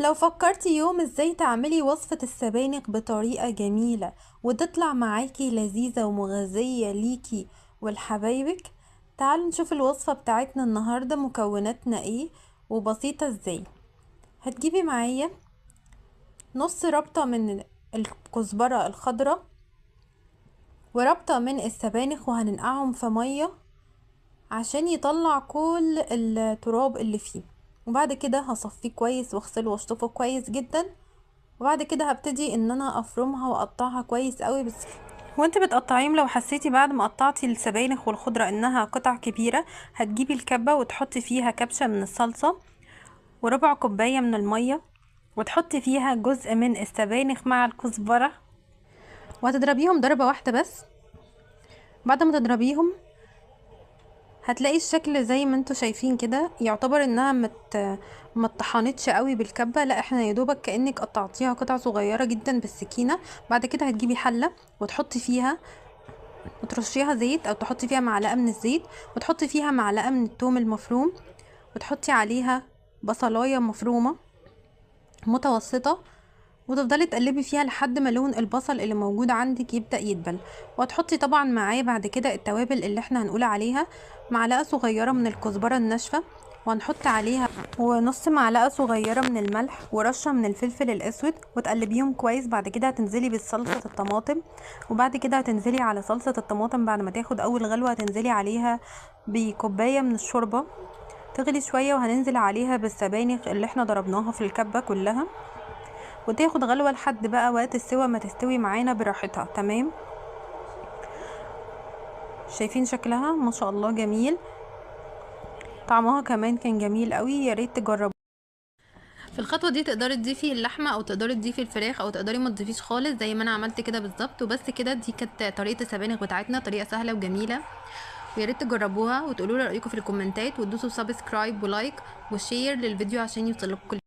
لو فكرتي يوم ازاي تعملي وصفة السبانخ بطريقة جميلة وتطلع معاكي لذيذة ومغذية ليكي ولحبايبك، تعالوا نشوف الوصفة بتاعتنا النهاردة مكوناتنا ايه وبسيطة ازاي. هتجيبي معايا نص ربطة من الكزبرة الخضراء وربطة من السبانخ، وهننقعهم في مية عشان يطلع كل التراب اللي فيه، وبعد كده هصفيه كويس واغسله واشطفه كويس جدا، وبعد كده هبتدي ان انا افرمها واقطعها كويس قوي. بس وانت بتقطعيهم لو حسيتي بعد ما قطعتي السبانخ والخضره انها قطع كبيرة، هتجيبي الكبه وتحطي فيها كبشة من الصلصه وربع كوباية من المية، وتحطي فيها جزء من السبانخ مع الكزبره، وهتضربيهم ضربه واحدة بس. بعد ما تضربيهم هتلاقي الشكل زي ما انتوا شايفين كده، يعتبر انها ما اتطحنتش قوي بالكبه، لا احنا يا دوبك كانك قطعتيها قطع صغيرة جدا بالسكينة. بعد كده هتجيبي حله وتحطي فيها وترشيها زيت، او تحطي فيها معلقه من الزيت، وتحطي فيها معلقه من الثوم المفروم، وتحطي عليها بصلايه مفرومه متوسطه، وتفضلي تقلبي فيها لحد ما لون البصل اللي موجود عندك يبدأ يدبل. وهتحطي طبعا معاه بعد كده التوابل اللي احنا هنقول عليها، معلقة صغيرة من الكزبرة الناشفة، وهنحط عليها ونص معلقة صغيرة من الملح، ورشة من الفلفل الاسود، وتقلبيهم كويس. بعد كده هتنزلي بالصلصة الطماطم، وبعد كده هتنزلي على صلصة الطماطم بعد ما تاخد اول غلوة هتنزلي عليها بكوباية من الشوربة، تغلي شوية، وهننزل عليها بالسبانخ اللي احنا ضربناها في الكبة كلها، وتاخد غلوة لحد بقى وقت السوا ما تستوي معانا براحتها. تمام، شايفين شكلها ما شاء الله جميل، طعمها كمان كان جميل قوي، يا ريت تجربوه. في الخطوة دي تقدري تضيفي اللحمة او تقدري تضيفي الفراخ او تقدري ما تضيفيش خالص زي ما انا عملت كده بالظبط. وبس كده، دي كانت طريقه السبانخ بتاعتنا، طريقه سهلة وجميلة، ويا ريت تجربوها وتقولوا لي رايكم في الكومنتات، وتدوسوا subscribe و like و share للفيديو عشان يوصلكم كل